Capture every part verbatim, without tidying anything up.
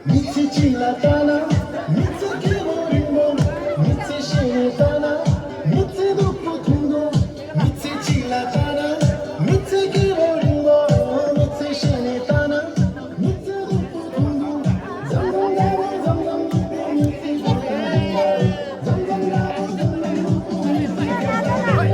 མི་ཚེ་གཅིག་ལ་ལྟ་ན། མི་ཚེ་སྐྱིད་པོ་རིང་པོ། མི་ཚེ་ཤེས་ནས་ལྟ་ན། མི་ཚེ་སྡུག་པོ་ཐུང་ཐུང་། མི་ཚེ་གཅིག་ལ་ལྟ་ན། མི་ཚེ་སྐྱིད་པོ་རིང་པོ། མི་ཚེ་ཤེས་ནས་ལྟ་ན། མི་ཚེ་སྡུག་པོ་ཐུང་ཐུང་། འཛམ་གླིང་འདྲ་བོ་འཛམ་གླིང་སྡུག་པོ། མི་ཚེ་སྐྱིད་པོ་རིང་པོ། འཛམ་གླིང་འདྲ་བོ་འཛམ་གླིང་སྡུག་པོ། མི་ཚེ་སྐྱིད་པོ་རིང་པོ།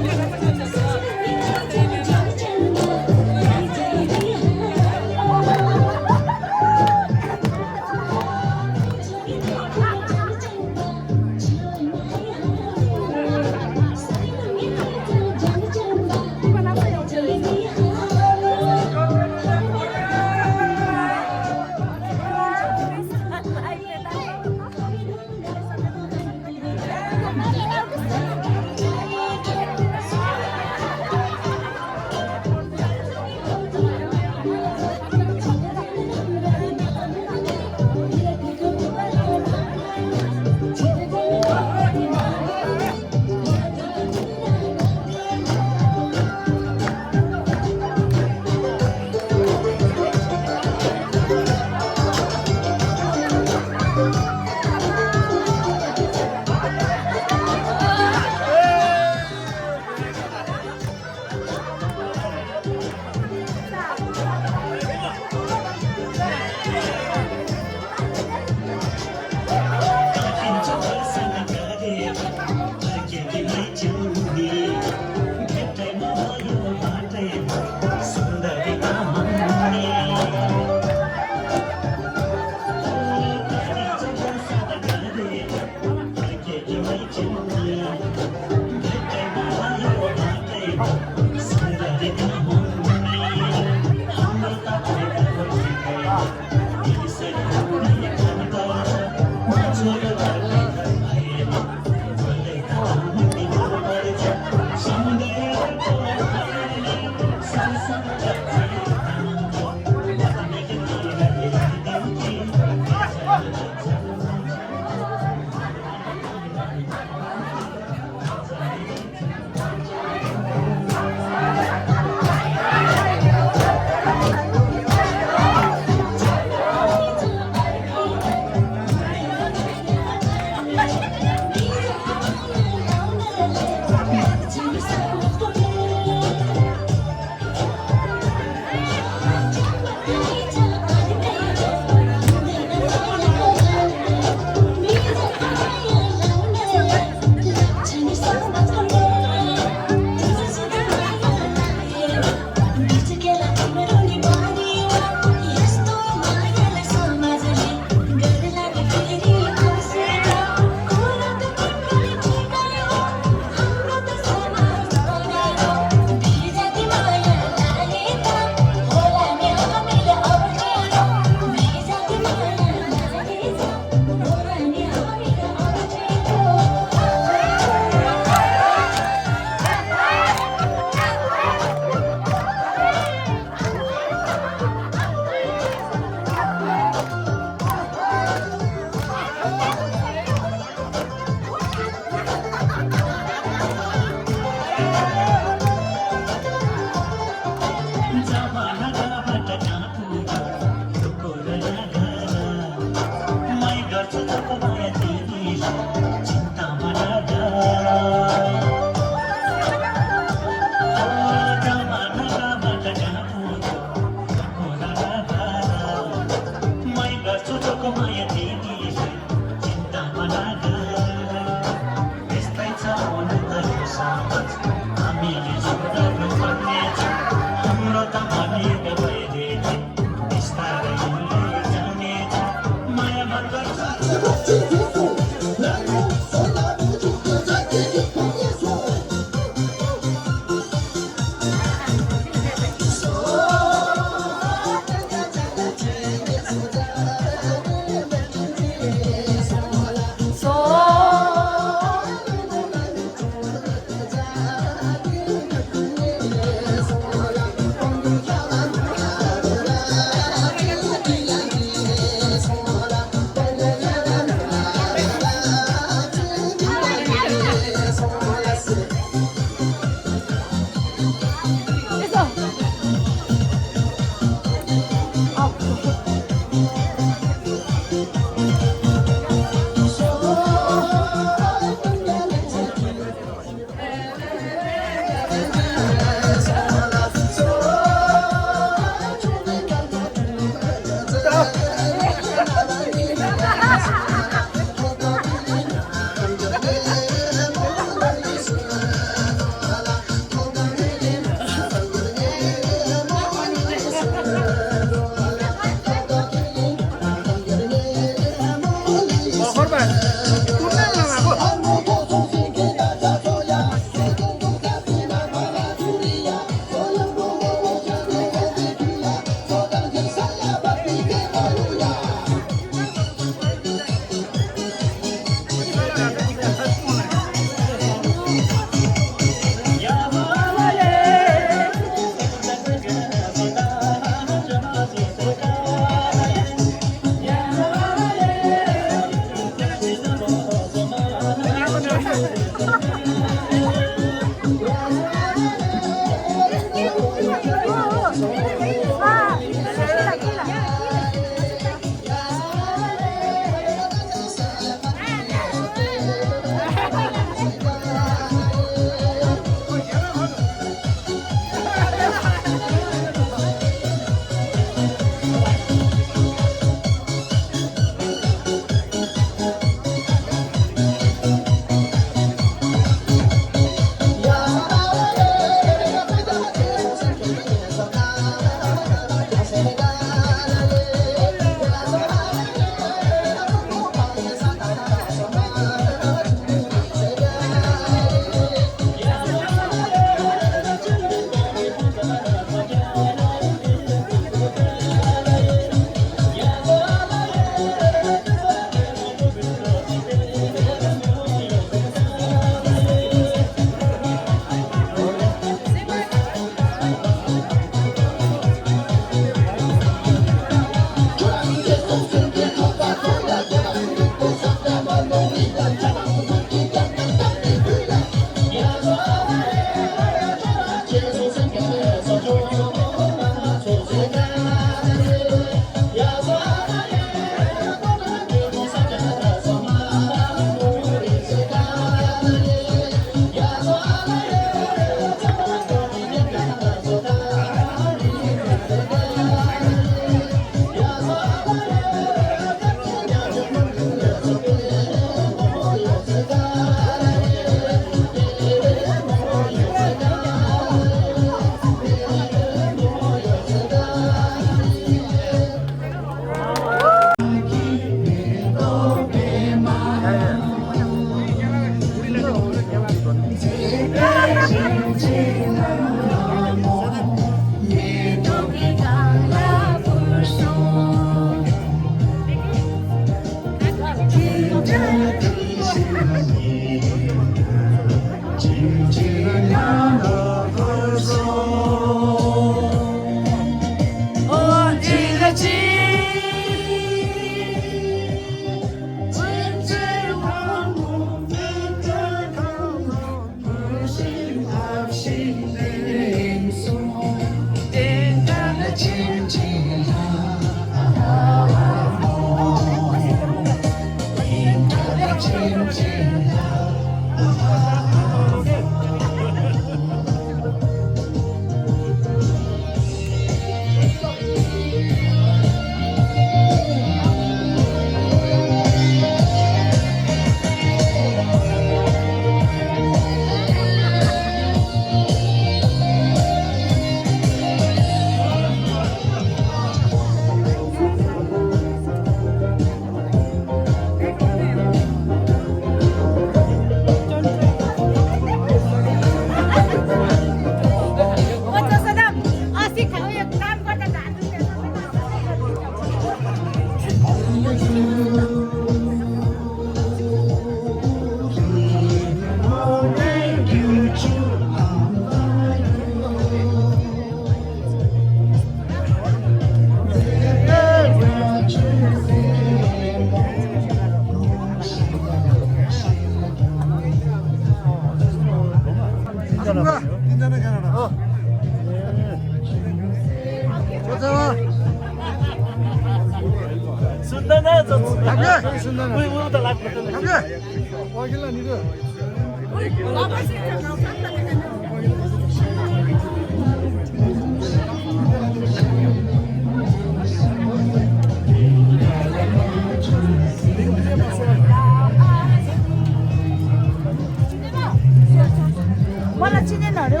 Wala chine na re.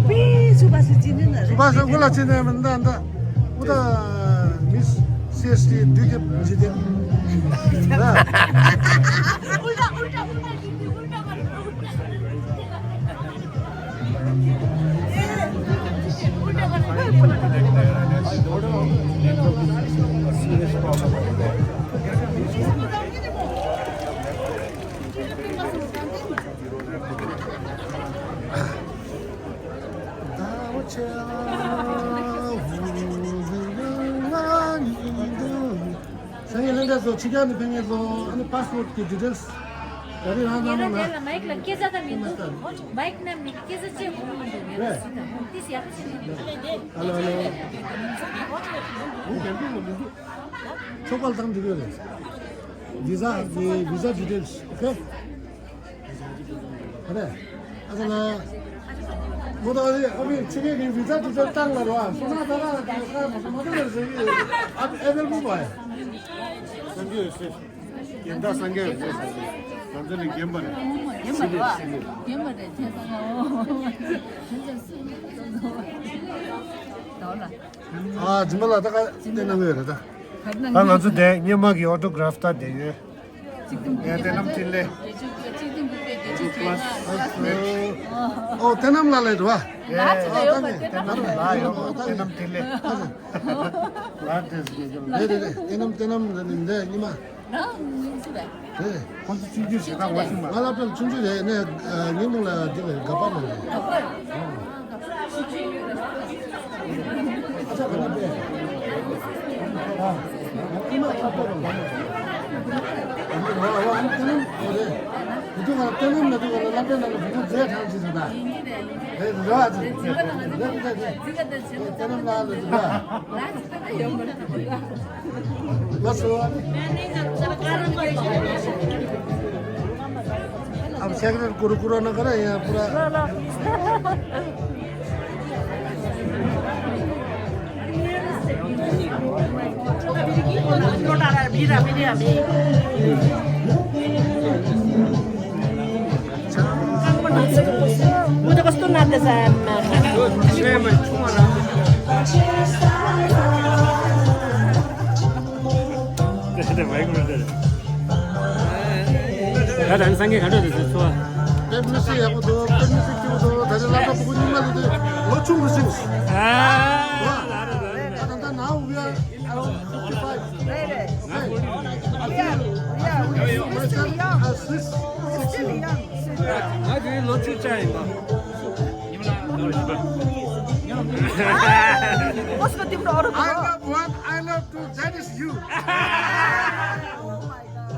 Pi suba se chine na re. Suba se wala chine manda anda. Uda Miss C S T dike jide. Ulta ulta ulta ulta. སང་ཉིན་ལྷན་རྒྱས་ཚོ་ཕྱི་རྒྱལ་ནས་ཕེབས་མཁན་ཚོ་ཨ་ནི་པ་སི་པོར་ཊི་གི་ཌི་ཊེལ་སི་ག་རེ་རང་གནང་རོགས་གནང་། ལ་མའིག་ལ་སྐད་ཆ་ད་མི་འདུག་མའིག་ནང་ནས་སྐད་ཆ་བཅད་དགོས་མི་འདུག་ངས་ལ་སུ་དང་ཏིས་ཡག་པོ་བྱས་ནས། ཧ་ལོ་ཧ་ལོ། ཚོགས་པ་ལ་བཏང་འགྲིག་གི་རེད། ཝི་ཟ་གི་ཝི་ཟ་ཌི་ཊེལ་སི། ཨོ་ཁེ། ཨ་རེ། ཨ་ཟ་ལ། མོ་ད་ཨ་རེ་ཨ་མི་ཆུ་ཁེ་གི་ཝི་ཟ་ཌི་ཊེལ་སི་བཏང་ལ་རོ་ཨ། སོ་ན་ད་ར་ད་ཁ་མ་ཐུག་ལ་ཟེར་གི། ཨ་ཨེ་ཝེ་ལེ་བལ་བ་ཡ། སངས་རྒྱས་ཡོད་སེ། རྒན་བདག་སངས་རྒྱས་ཡོད་སེ། ང་ཚོ་ནི་རྒན་པ་རེད། རྒན་པ་རེད་བ། རྒན་པ་རེད་ཁྱེད་ཚང་ཨོ། ད་ལ། ཨ་རྗེ་མ་ལགས་ད་ག་བསྟན་གནང་གི་ཡོད་རེད་ད། ད་ང་ཚོ་དེ་སྔོན་མ་གི་ཨོ་ཏོ་གྷ་རབ་ལྟ་བསྡད་ཡོད། ཡ་དེ་རྣམས་འཕྲིན་ལས། ཨོ་དེ་རྣམས་ལ་ལས་རེད་བ། ཡ་དེ་རྣམས་ལ་ཡོད་དེ་རྣམས་འཕྲིན་ལས། ལ་དེ་ཟེར་གྱི་རེད། དེ་དེ་དེ་རྣམས་དེ་རྣམས་ལ་ནི་འདི་ཉི་མ། ཁོང་ཚོ་ཆུང་ཆུང་ཞིག་དང་ངོ་ཤེས་མ། ང་ལ་ཕན་ཆུང་ཆུང་རེད་ནས་ཉིན་མོ་ལ་འདི་ལ་དགའ་པ་མ་རེད། ཨ་ཅག་ག་ན་པས། ཨ་ཨ་ཨ་ཨ་ཨ་ཨ་ཨ། བུ་ཆུང་ང་ལ་སྟོན་ལམ་ན་འདུག་ག་ལ་སློབ་གྲྭའི་ནང་ལ་བུ་ཆུང་མཛེས་དྲགས་ཅིག་རེད་ད། རེད་རེད་བ་ཅིག་རེད་རེད་རེད་རེད། སྟོན་ལམ་ལ་ལ་འདུག་ག་ལ་སོ། अब सेकंड कुरकुरा ना करे यहाँ पूरा। म त कस्तो नाच्दैछ आम्मा। ད་ད་ནི་སངས་རྒྱས་ག་འདྲ་རེད་ཟེར་ཚོ། པད་མི་སྲིད་ཡག་པོ་འདུག་པད་མི་སྲིད་སྐྱིད་པོ་འདུག་ད་ནི་ལ་དྭགས་ཕྲུ་གུ་རྙིང་མ་ལ་དེ་ལོ་ཆུང་རུ་ཕྱིན། ཨ། ད་ད་now we are around fifty-five. Right, right. Hey, I feel, I feel myself as this sixteen. ང་དེ་ལོ་བཅུ་ཅན་ཡིན་པ། What's the difference? I love one, I love two, that is you. Oh my God.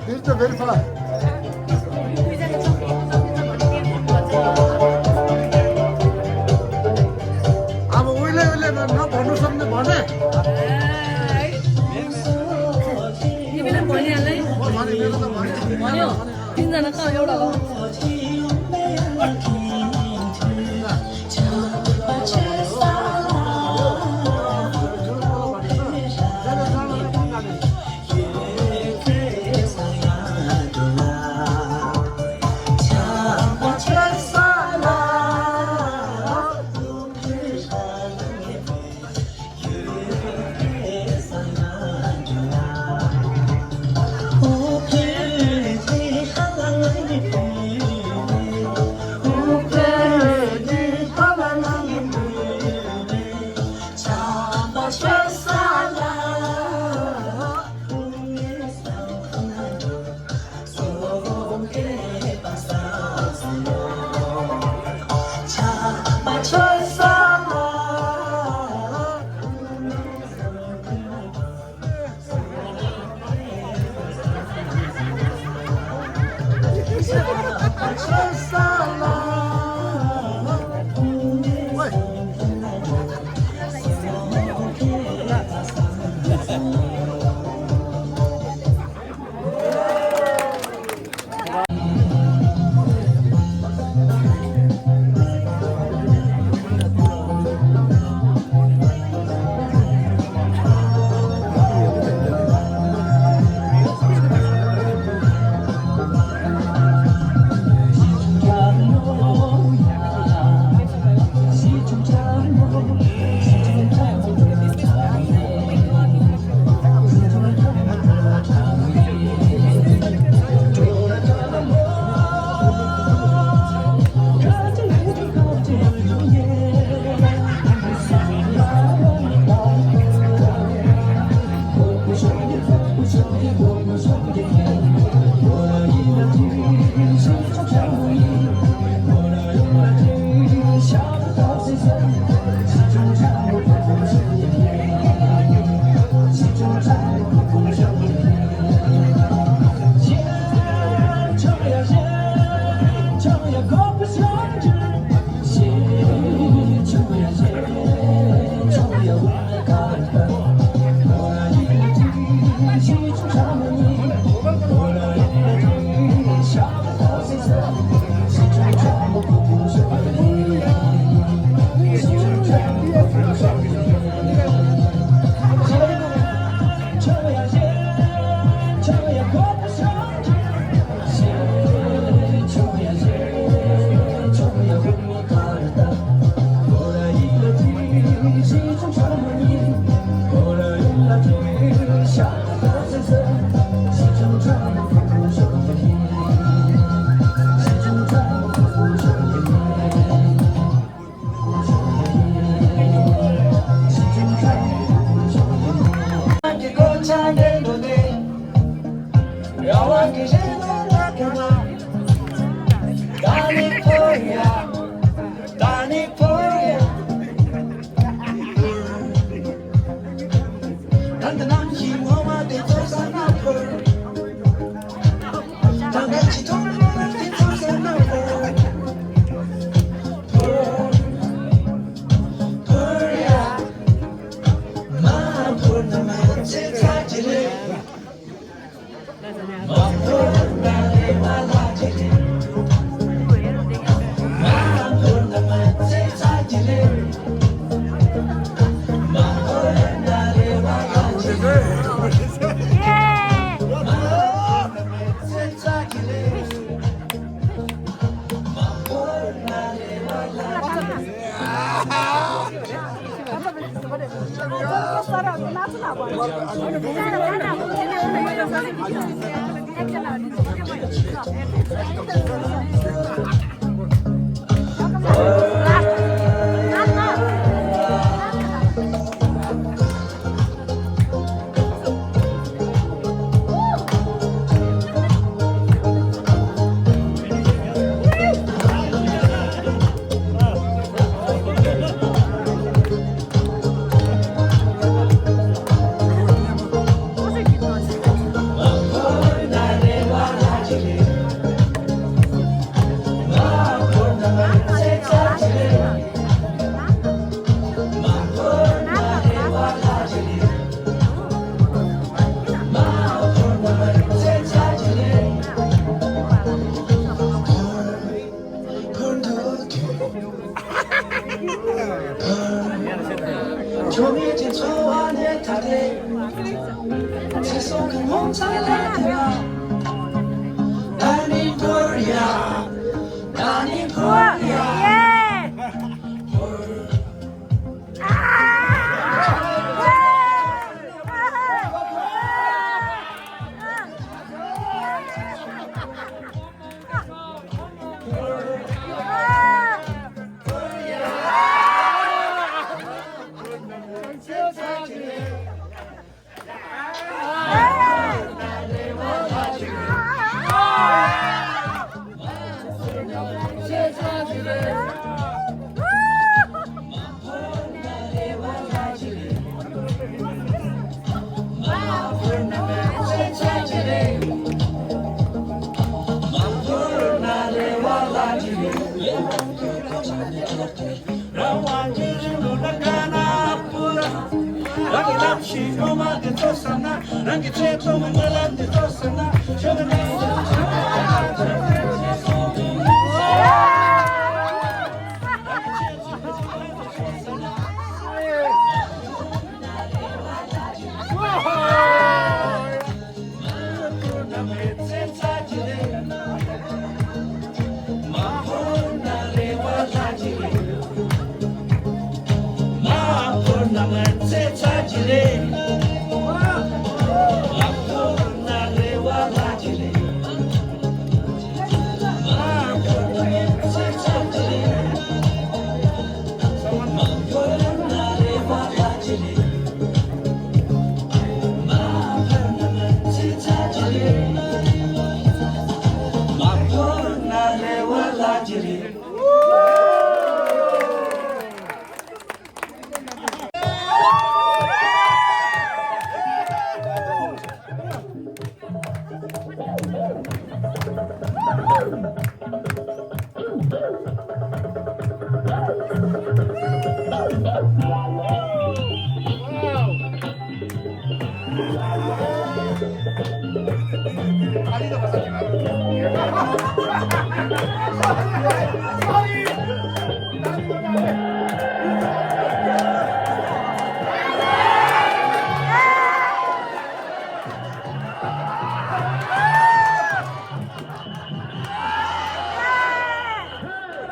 This is the very far. अब उहिले उहिले न भन्नु सक्ने भने। तिमीले भनिहाल्ने। म भने, मेरो त भने। भन्यो। तिनजना कहाँ एउटा हो?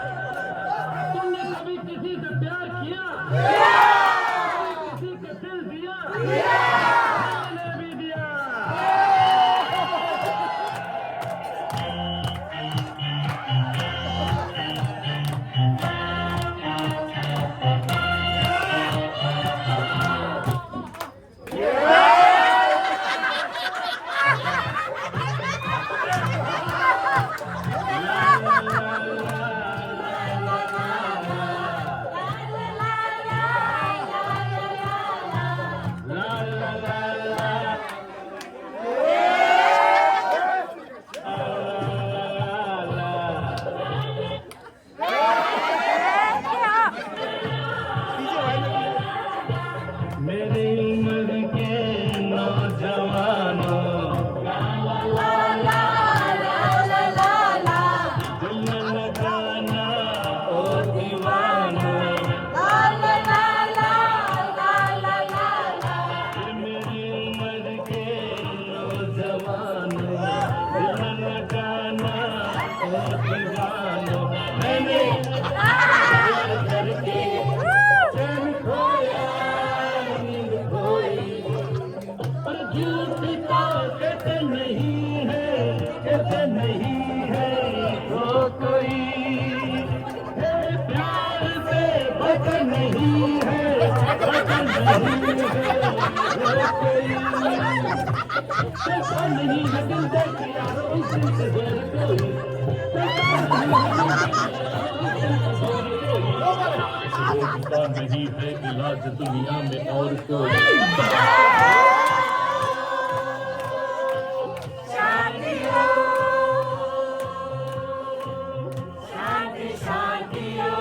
तुमने कभी किसी से प्यार किया? किसी के दिल दिया? मैंने भी दिया। देखा नहीं है दिल देख यार उस दिन से दूर कोई। देखा नहीं है दिल देख यार उस दिन से दूर कोई। होता नहीं है इलाज दुनिया में और कोई। शांति हो, शांति, शांति हो।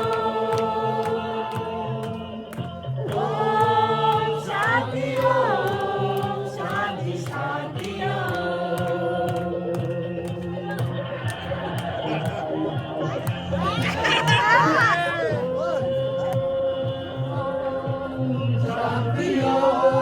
ओम शांति ओम, शांति शांति ओम। शांति ओम।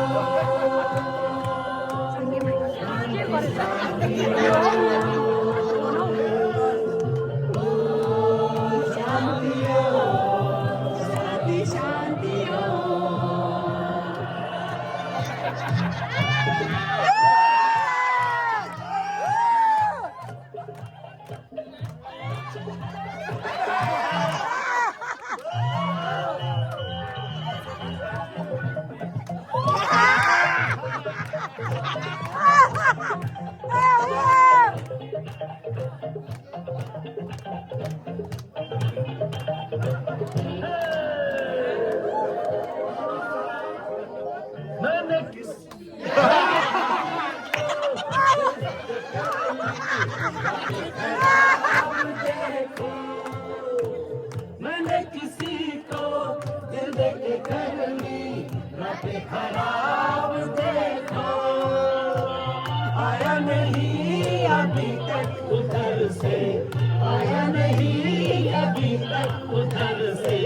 मैंने किसी को दिल दे के करनी रातें खराब देखो। आया नहीं अभी तक उधर से, आया नहीं अभी तक उधर से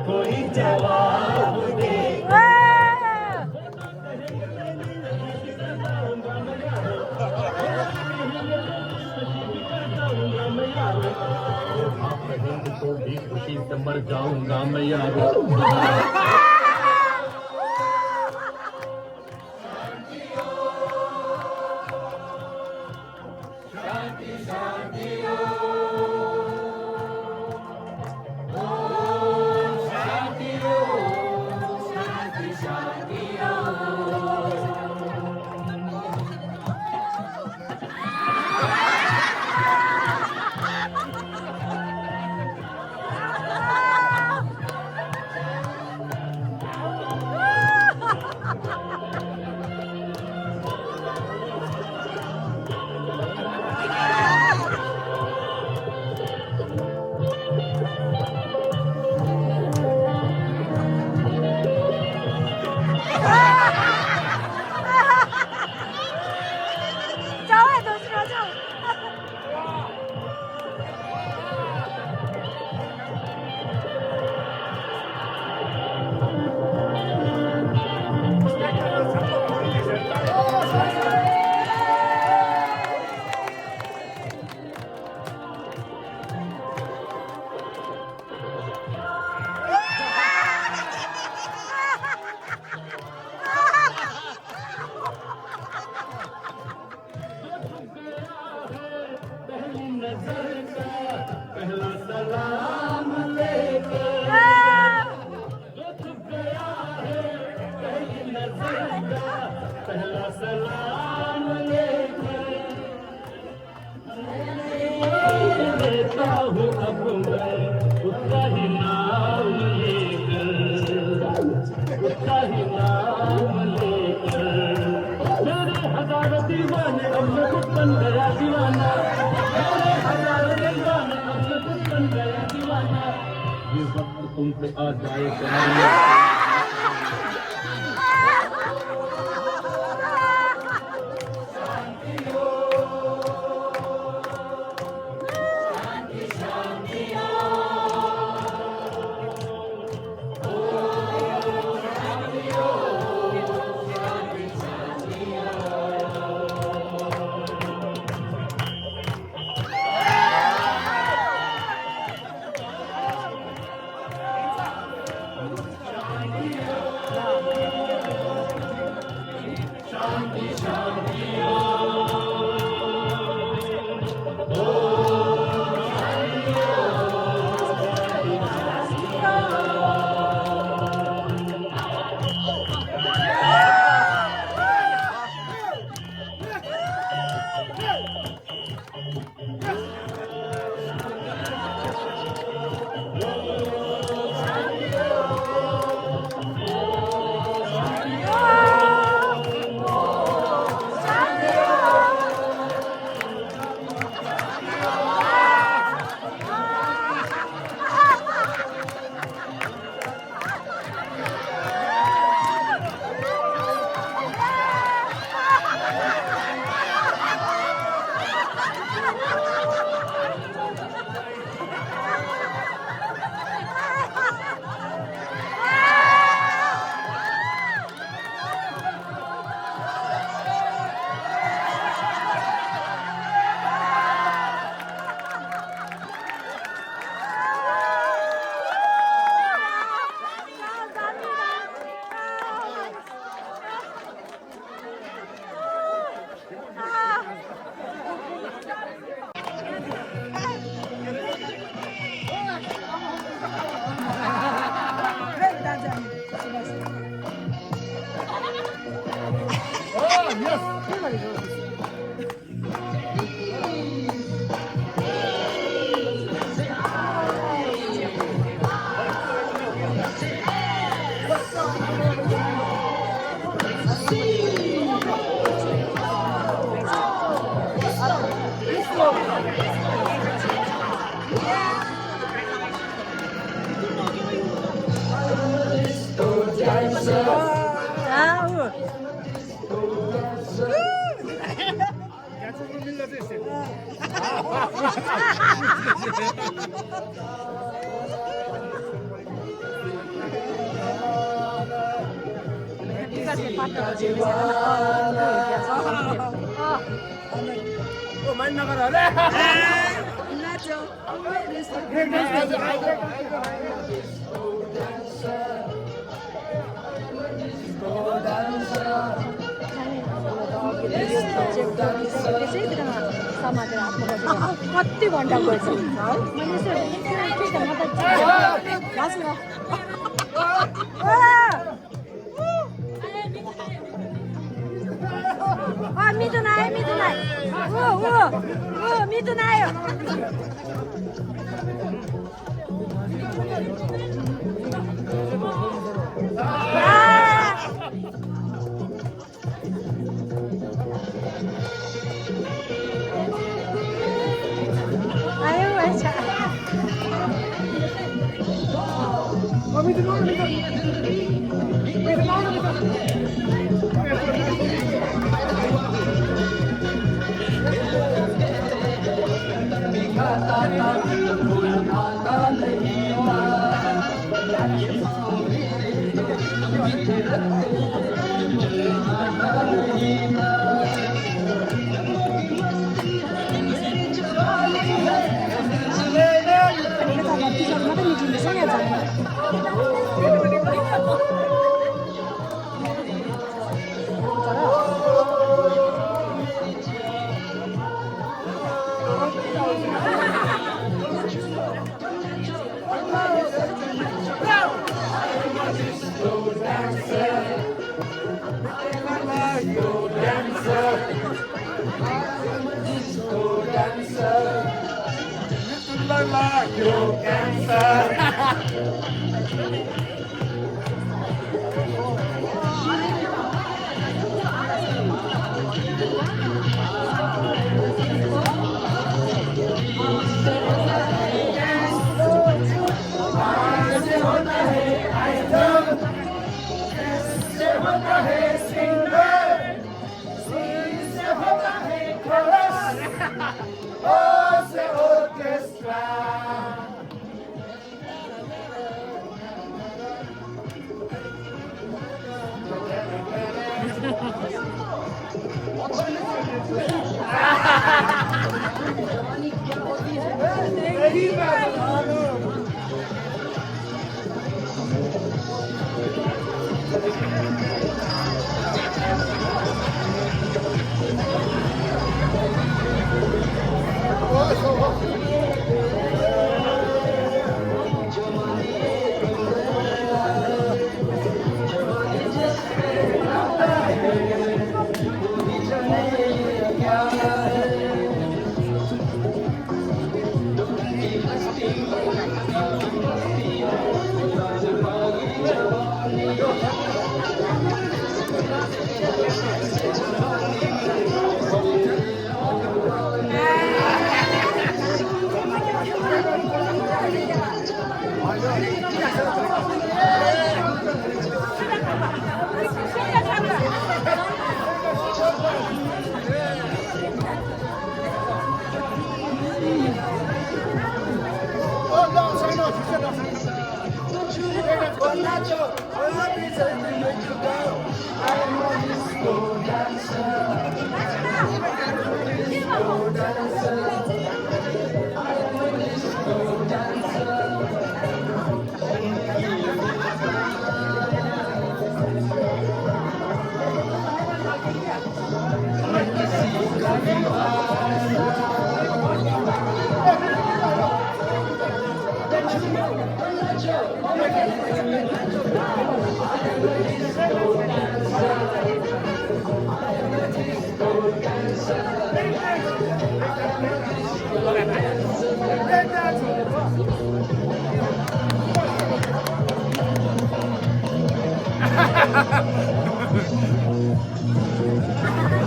कोई जवाब दे। तो भी खुशी से मर जाऊंगा मैं यारो। पहली नजर का पहला सलाम लेकर। पहला सलाम लेकर लेता हूँ अब मैं उसका ही नाम लेकर, उसका ही नाम लेकर। मेरे हजार दीवाने अब मैं खुद बन गया दीवाना, मेरे हजार दीवाने अब मैं खुद बन गया दीवाना। ये वक्त तुम पे आ जाए प्यार। ཨ། མི་དུ་ན་ཡོ། མི་དུ་ན་ཡོ། འུ་འུ་འུ། མི་དུ་ན་ཡོ། ཨ། ཨ་ཡོ་ཨ་ཆ།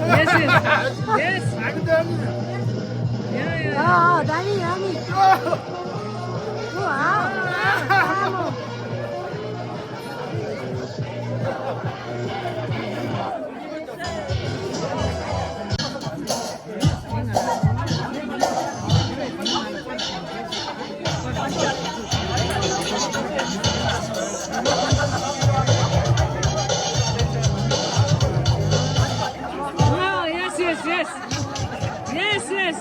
Yes, yes. Yes. Yeah, yeah. Oh, Danny, Danny. Wow. Oh, yes, yes, yes. Yes, yes.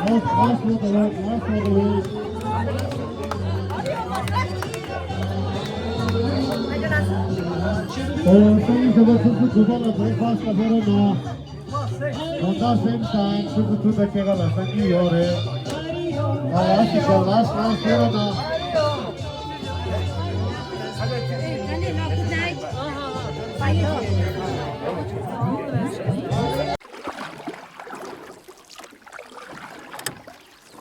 Last, last for the road, last for the road. ཨོ། སང་ཉིན་ཞོགས་པ་ཆུ་ཚོད་དགུ་པ་ལ་བྷེ་རེག་ཕ་སི་ལ་ཕེབས་རོགས་གནང་། དགོང་དག་སེམས་དང་ཆུ་ཚོད་དྲུག་དང་ཕྱེད་ཀ་ལ་གསར་འགྱུར་ཡོད་རེད། ཨ་ཡ་ཞིག་ག་ལ་སང་ཕེབས་རོགས་གནང་།